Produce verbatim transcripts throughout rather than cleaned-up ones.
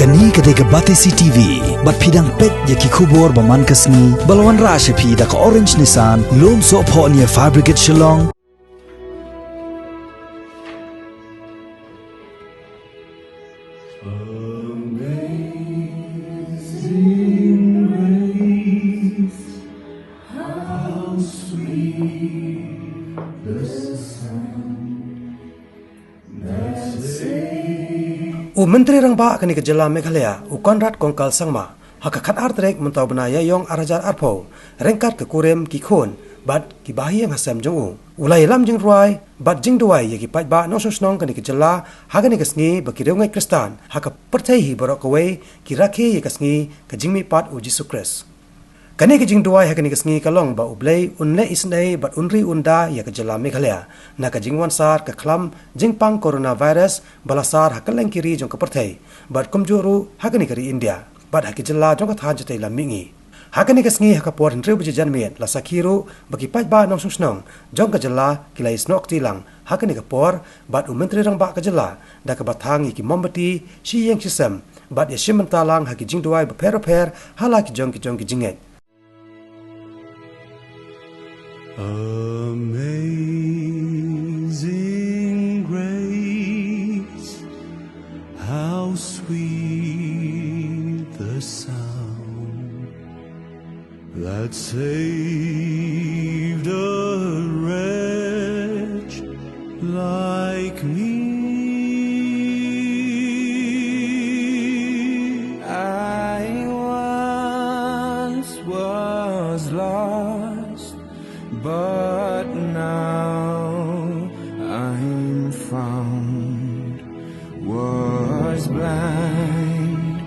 Kane ka dei ka Batesi T V, bad phi dang peit ïa ki khubor ba man ka sngi, ba la wanrah sha phi da ka Orange Nissan, Lumsohphoh near Fire Brigade Shillong. U Myntri Rangbah kane ka jylla Meghalaya, u Conrad Kongkal Sangma, ha ka khatar tarik mynta u bnai Ïaïong arhajar arphew, ryngkat ka kurim, ki khun bad ki bahaïing hasem jong u, u la ïalam jingrwai bad jingduwai ïa ki paidbah nongshong shnong kane ka jylla ha kane ka sngi ba ki riewngeit Khristan ha ka pyrthei hi baroh kawei ki rakhe ïa ka sngi ka jingmihpat u Jisu Khrist. Kane ka jingduwai ha kane ka sngi ka long ba U Blei un leh isynei bad un ri un da ïa ka jylla Meghalaya na ka jingwan sar ka khlam jingpang coronavirus ba la sar ha kylleng ki ri jong ka pyrthei, bad kumjuh ruh ha kane ka ri India bad ha ki jylla jong ka thaiñ shatei lam mihngi. Ha kane ka sngi ha ka por hynriew baje janmiet la sakhi ruh ba ki paidbah nongshong shnong jong ka jylla ki la ïasnoh kti lang ha kane ka por, bad u Myntri Rangbah ka jylla da kaba thang ïa ki mombati shi ïing shi sem bad ïashim bynta lang ha ki jingduwai bapher bapher ha la ki jong ki jong ki jingngeit. Amazing grace, how sweet the sound that saved a wretch like me. I once was lost, but now I'm found. Was blind,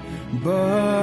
but